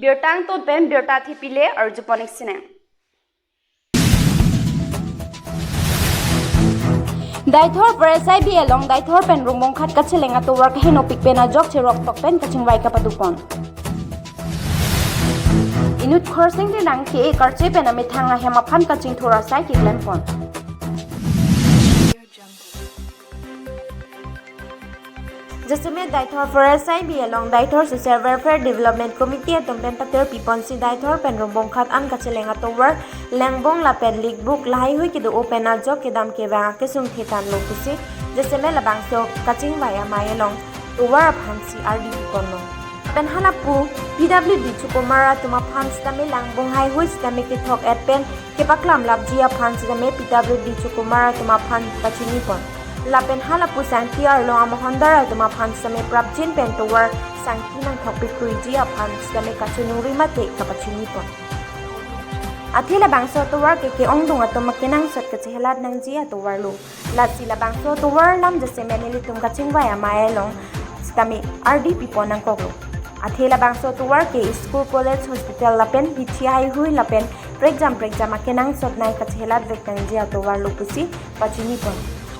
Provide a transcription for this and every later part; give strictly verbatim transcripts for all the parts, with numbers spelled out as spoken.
Birta angton pen birta thepile arjupon ik sinang. Deithor Forest I B along Deithor pen Rongbongkhat kacheleng atovar kahenopik pen ajok cherok tok pen kachingvai kapadupon. Inut Khorsing Teron ke-e karche pen amethang ahem aphan kachingthur asai keklempon. Jasemet Deithor Forest I B along Deithor Social Welfare Development Committee atum pen patir piponsi Deithor pen Rongbongkhat an kacheleng atovar, langbong lapen likbuk lahaihui kedo-o pen ajok kedam kevang akesung thetan lo pusi jasemet labangso kachingvai amei along tovar aphansi ardi piponlo. Lapen halapu P W D chukomar atum aphan sitame langbong haihui sitame kethok et pen kepaklam lapji aphan sitame P W D chukomar atum aphan pachinipon. Lapen halapu sangti arlong amohondar atum aphan sitame prapjin pen tovar sangti nangthok pikruiji aphan sitame kachiningri mate kapachinipon. Athe labangso tovar ke ke-ongdung atum akenangsot kachehelat nangji atovar lo. Lasi labangso tovar alam jasemet nelitum kachingvai amei along sitame ardi pipon nangkoklo. Athe labangso tovar ke school, college, hospital lapen hithi haihui lapen prekjam prekjam akenangsot nai kachehelat vek nangji atovar lo pusi pachinipon.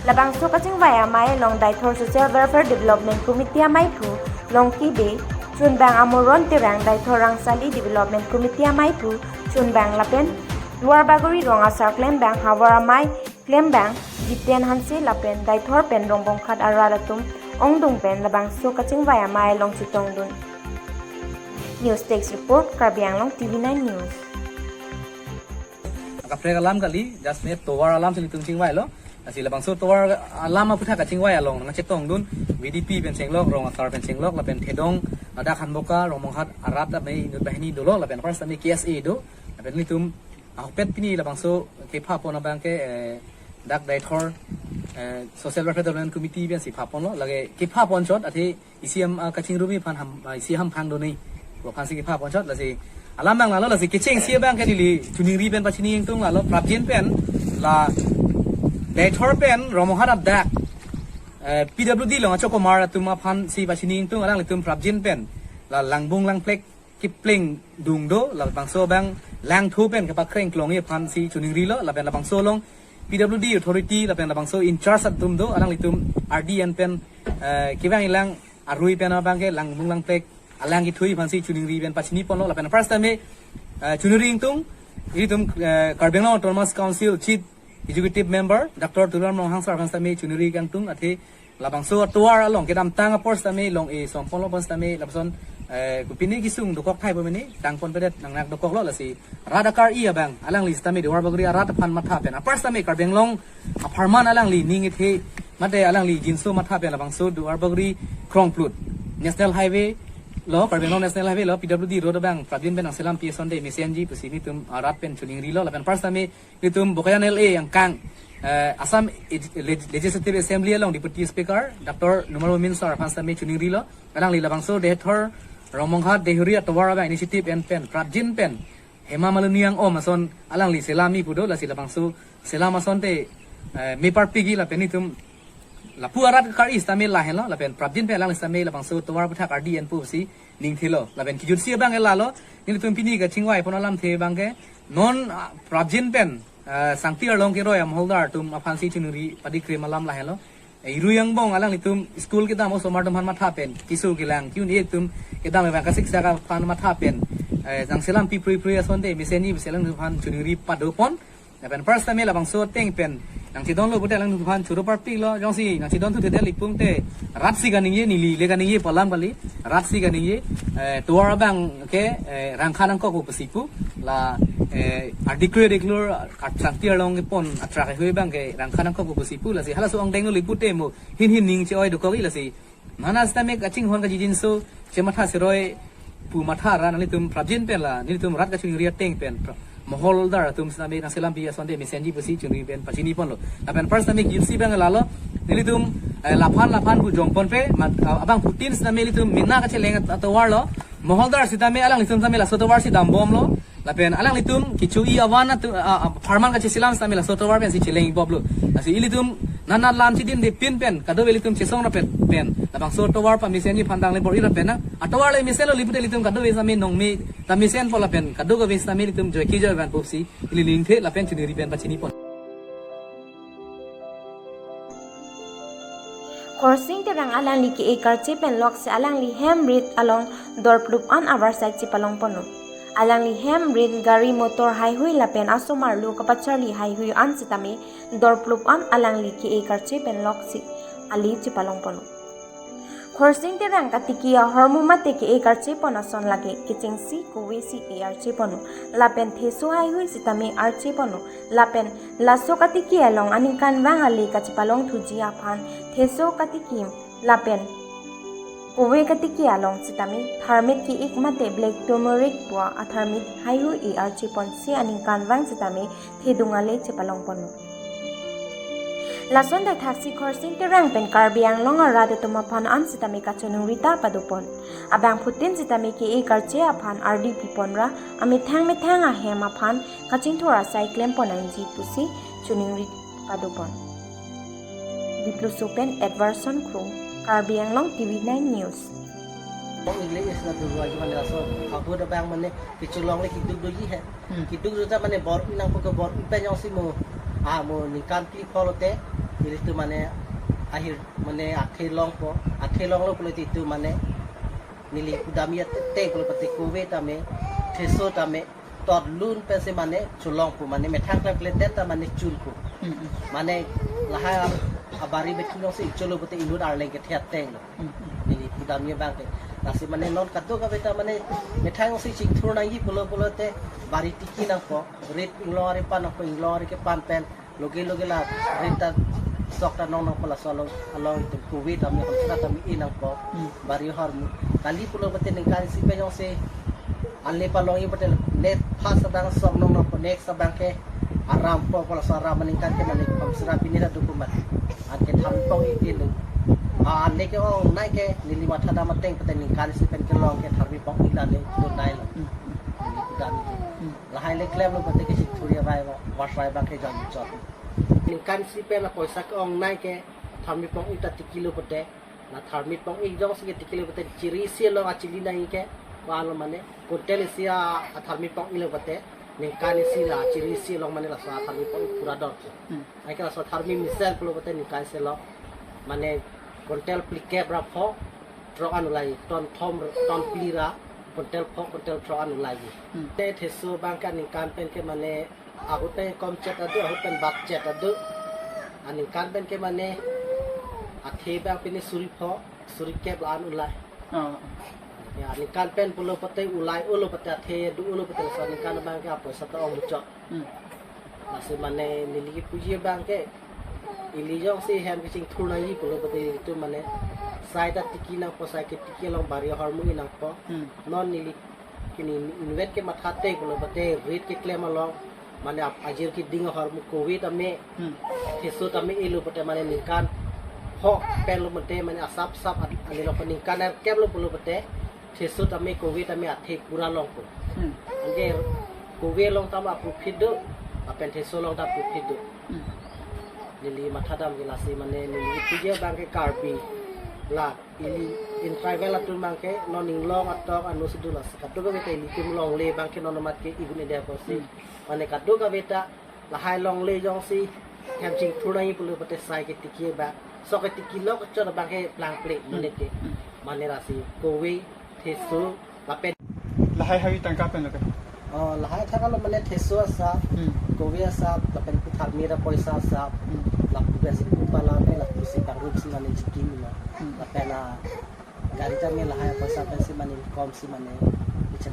Labangso kachingvai amei along Deithor Social Welfare Development Committee ameiphu Longki Bey, chunbang Amoron Terang, Deithor Rangsali Development Committee ameiphu chunbang lapen Duarbagori rong asar klembang havar amei klembang Jiten Hanse lapen Deithor pen Rongbongkhat arat atum ongdung pen labangso kachingvai amei along chetongdun. News Desk Report, Karbi Anglong T V nine News. Kaprek alam kali, jasemet tovar alam si nelitum chingvailo. Lasi labangso tovar alam aputhak kachingvai along nangchetongdun V D P pen chenglok, rong asar pen chenglok, lapen Thedong, ladak Hanboka, Rongbongkhat arat amei inut banghini dolo, lapen first amei K S A do, lapen nelitum ahokpet pini labangso kephapon abang ke, eh, dak Deithor, eh, Social Welfare Development Committee pensi phaponlo, lake kephapon chot, athe isi am, ah, kachingrumi aphan ham, ah, isi hamphang done pu aphansi kephapon chot, lasi alam abang lalo, lasi kechengsi abang ke neli chiningri pen pachini ingtung lalo, prapjin pen la Deithor pen Rongbongkhat adak, eh, P W D along achukomar atum aphansi pachini ingtung, alanglitum prapjin pen la langbong langplek kepleng dung do, labangso abang langthu pen kepakreng klongji aphansi chiningrilo, lapen labangso along P W D authority lapen labangso in charge atum do, alanglitum ardi en pen, eh, kevang ilang arui pen abang ke langbong langplek alang kethuji aphansi chiningri pen pachiniponlo, lapen first amei, eh, chiningri ingtung, ilitum, eh, Karbi Anglong Autonomous Council Chief Executive Member Doctor Tuliram Ronghang sir aphan sitame chiningri kangtung, athe labangso atovar along kedamtang apor sitame long-e somponlo apor sitame lapuson, eh, kopine kesung dokok thai bomeni tangponpedet nangnak dokoklo, lasi rat akar-i abang alangli sitame Duarbagori arat aphan matha pen, apar sitame Karbi Anglong apharman alangli ning kethe mate alangli jinso matha pen labangso Duarbagori Krongplut National Highway lo, Karbi Anglong National Highway lo, P W D road abang prapjin pen nangselampi asonte mesenji pusi nelitum arat pen chiningrilo, lapen apar sitame nelitum Bokajan L A angkang, eh, Assam Leg-, Legislative Assembly along Deputy Speaker Doctor Numal Momin sir aphan sitame chiningrilo, alangli labangso Deithor Rongbongkhat Deihori atovar abang initiative en pen prapjin pen Hema Malini ang-om ason alangli selamji pu do, lasi labangso selam asonte, eh, me parpikji lapen nelitum lapu arat akar-i sitame lahenlo, lapen prapjin pen alangli sitame labangso tovar aputhak ardi en pusi ningthelo, lapen kejutsi abang ke lalo, nelitum pini kachingvaipon alamthe abang ke non, ah, prapjin pen, ah, sangti arlong keroi amoholdar atum aphansi chiningri padikrim alam lahenlo. Eh, irui angbong alanglitum school kedam osomar atum aphan matha pen, keso kelang, ke-un-e atum kedam abang kasik saka aphan matha pen, eh, nangselampi prui prui asonte mesenji pusi alanglitum aphan chiningri padopon. Lapen apar sitame labangso ateng pen nangchedonlo pute alangphan choro parpiklo, jongsi nangchedon thu thedel ipung te rat si kaningje, neli le kaningje pu alam kali, rat si kaningje, eh, tovar abang ke, eh, rangkha nangkok pu pusi pu, la, eh, ardi kre deklur, ah, sangti arlong kepon atrak hui abang ke rangkha nangkok pu pusi pu, lasi halaso angdeng lo pute mo hin hin ning che-oi dokokji, lasi mana sitame kachinghon kachijinso chematha seroi pu matha ra nanglitum prapjin pen la nelitum rat kachiningri ateng pen pra-, moholdar atum sitame nangselampi asonte mesenji pusi chiningri pen pachiniponlo. Lapen apar sitame kejutsi abang lalo, nelitum, eh, laphan laphan pu jongponpe, mat-, ah, abangphutin sitame nelitum mena kacheleng at-, atovar lo, moholdar sitame alanglitum sitame laso tovar si dambomlo. Lapen alanglitum kecho-i avan atum, ah, ah, apharman kacheselam sitame laso tovar pensi cheleng-i boplo. Lasi ilitum Nana lam chidin di pin pen, kadokave ilitum chesong rapet pen. Labangso tovar pamesen ni phandang le bor-i rapet na. Atovar le mesen lo lipute ilitum kadokave sami nongmi ta mesen po lapen. Kadokave sami ilitum joike joi van pusi. Ili lingthe lapen chiniri pen pachini pon. Khorsing Terang alangli ke-e karche pen loksi alangli hem rit along dorplup an avarsai chepalong ponlo. Alangli hem rit gari motor haihui lapen asomar lo kapacharli haihui an sitame dorplup an alangli ke-e karche pen loksi ali chepalong ponlo. Khorsing Terang katiki ahormu mate ke-e karche pon ason lake kechengsi kove si e arche ponlo. Lapen theso haihui sitame arche ponlo. Lapen laso katiki along aningkanvang ale kachepalong thuji aphan theso katiki lapen kove katiki along sitame tharmit ke-ik mate black turmeric pu atharmit haihui e arche ponsi aningkanvang sitame thedung ale chepalong ponlo. Lason thaksi Khorsing Terang pen Karbi Anglong arat atum aphan an sitame kachiningri ta pado pon. Abangphutin sitame ke-e karche aphan ardi pi pon ra amethang methang ahem aphan kachingthur asai klem pon nangji pusi chiningri pado pon. Bipluso pen Edwardson Kro, Karbi Anglong T V nine News. Bang English na tu aji mane laso. Aku da bang mane kechelong le kiduk doji he. Hmm. Kiduk juta mane bor-i nangpo ke bor-i pen jongsi mo. Ah, mo ningkan phli pholote. Ilitum mane ahir mane athe longpo. Athe longlo pulote itum mane neli kudam ya te pulo pate kove tame. Theso tame. Tot lun pensi mane chelongpo mane methang klem klem det ta mane chunpo. Hmm, hmm. Mane lahai abari bethu jongsi cholo pate inut arleng kethe ateng lo. Hmm, hmm. Neli kudam ye bang ke. Lasi mane non kadokave ta mane methang si chingthur nangji pulo pulote bari tiki nangpo. Rit inglong ari pan nangpo inglong ari kepan pen. Loge loge la rit ta sok ta nong nangpo laso along along itum kove tame hamsra tame e nangpo. Hmm. Bari ahormu. Kali pulo pate ningkan isi pen jongsi ale palong-i pate net phas abang sok nong nangpo next abang ke aram po pulo laso aram aningkan ke mane hamsra pini ra dukumat. Anke tharmi pong-i ke lo. Ah, ale ke-ongnei ke neli matha dam ateng pate ningkan isi pen kelong ke tharmi pong-i la le do dai lo. Hmm. Neli kudam ke. Hmm. Lahai le klemlo pate kechingthur ya rai lo. Wasrai abang ke jam jot. Ningkan isi pen apoisa ke-ongnei ke tharmi pong-i ta tikilo pate. Na tharmi pong-i jongsi ketikilo pate chiri isi along achili nangji ke ko-an lo mane. Kuntel isi a tharmi pong-i lo pate. Ningkan isi la chiri isi along mane laso tharmi pong-i pura dor ke. Hmm. Anke laso tharmi mesen pulo pate ningkan isi along mane kuntel phlikep ra pho throk an ulai, ton thom ton phli ra kuntel pho kuntel throk an ulai. Hmm. Te theso abang ke ningkan pen ke mane ahut pen kom chet adu, ahut pen bat chet adu. Aningkan pen ke mane athe abang pini suri pho, suri kep la-an ulai. Oh. Ya, ningkan pen pulo pate ulai ulo pate athe du ulo pate laso ningkan abang ke apoisa ta ong muchot. Hmm. Lasi mane neli kipuji abang ke ili jongsi hem kechingthur nangji pulo pate itum mane sai ta tiki nangpo sai ketiki along bari ahormu e nangpo. Hmm. Non neli kini inutvet ke matha te pulo pate rit keklem along mane ap- ajir keding ahormu kove tame. Hmm. Theso tame elo pate mane ningkan pho pen lo mate mane asap sap ad- ale lo ningkan er kep lo pulo pate theso tame kove tame athe pura longpo. Hmm. Anke kove along tame apru phit do, lapen theso along tame apru phit do. Hmm. Neli matha dam ke lasi mane neli kipuji abang ke Karbi la ili in tribal atum abang ke non inglong atok anu sedu lasi kadokave ta ilitum longle abang ke non amat ke igun ede apotsi. Hmm. Mane kadokave ta lahai longle jongsi hem chingthur nangji pulo pate sai ketiki abang. Sok ketiki lo kechot abang ke plangple mane ke. Hmm. Mane lasi kove, theso, lapen. Lahai haihui tangka pen lo ke? Oh, lahai thak lo mane theso asap, Hmm. kove asap, lapen pu tharmi ra poisa asap, Hmm. lapu pensi pu pala ke lapu si pangrum si mane chikim lo. Hmm. Lapen a gari tame lahai poisa pensi mane kom si mane.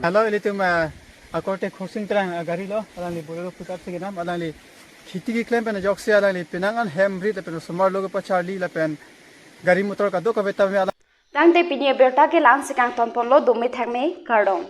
Hello, ilitum, ah, akorte Khorsing Terang, ah, gari lo, alangli Bolero pickup si kenam, alangli kheti keklem pen ajoksi alangli penang an hem rit lapen osomar lo kepacharli lapen gari motor kadokave tame alang. Tangte pini abirta ke la-an si kangton ponlo, dome thakme, kardom.